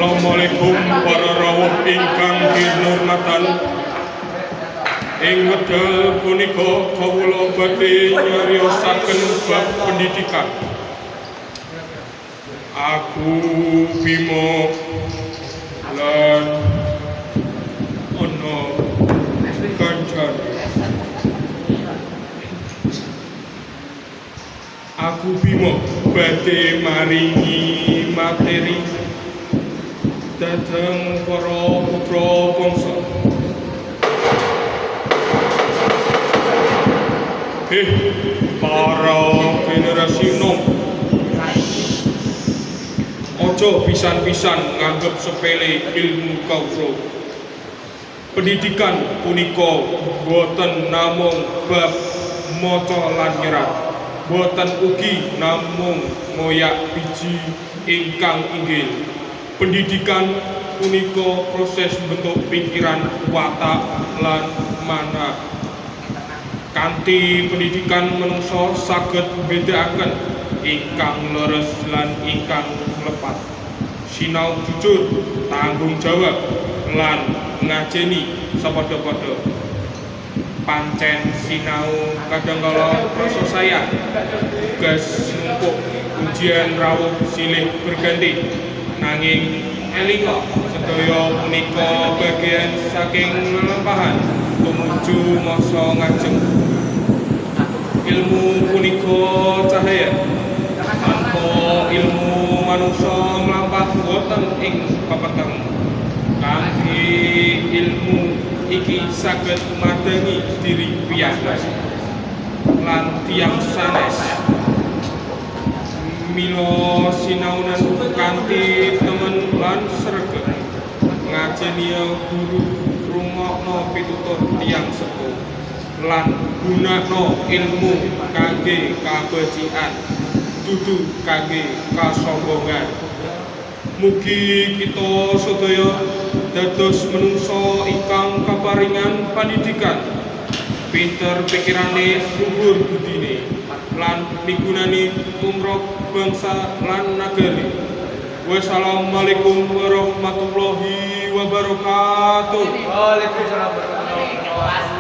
Assalamualaikum para rawuh ingkang kinurmatan. Ing wekdal punika kawula badhe nyariosaken bab pendidikan. Aku Bimo lan ana kancane. Aku Bimo badhe maringi materi dhateng para putra bangsa. Para generasi nom, ojo pisan-pisan nganggep sepele ilmu kawruh. Pendidikan punika boten namung bab maca lan nyerat, boten ugi namung ngoyak biji ingkang inggil. Pendidikan punika proses bentuk pikiran, watak lan manah. Kanthi pendidikan manungsa saged mbedakaken ingkang leres lan ingkang lepat. Sinau jujur, tanggung jawab lan ngajeni sapadha-padha. Pancen sinau kadangkala rasa sayang, tugas numpuk, ujian rawuh silih berganti. Nanging elinga sedaya punika bagian saking lelampahan tumuju masa ngajeng. Ilmu punika cahaya. Tanpa ilmu manungsa mlampah boten ing pepeteng. Kanthi ilmu iki saged madhangi diri piyambak lan tiyang sanes. Mila sinaunan kanthi temen lan sregep. Ngajeni guru, rungokno pitutur tiyang sepuh lan gunakno ilmu kangge kabecikan, dudu kangge kasombongan. Mugi kita sedaya dados menungsa ingkang kaparingan pandidikan, pinter pikirane, luhur budine, lan migunani tumrap bangsa lan nagari. Wassalamualaikum warahmatullahi wabarakatuh. Waalaikumsalam warahmatullahi wabarakatuh.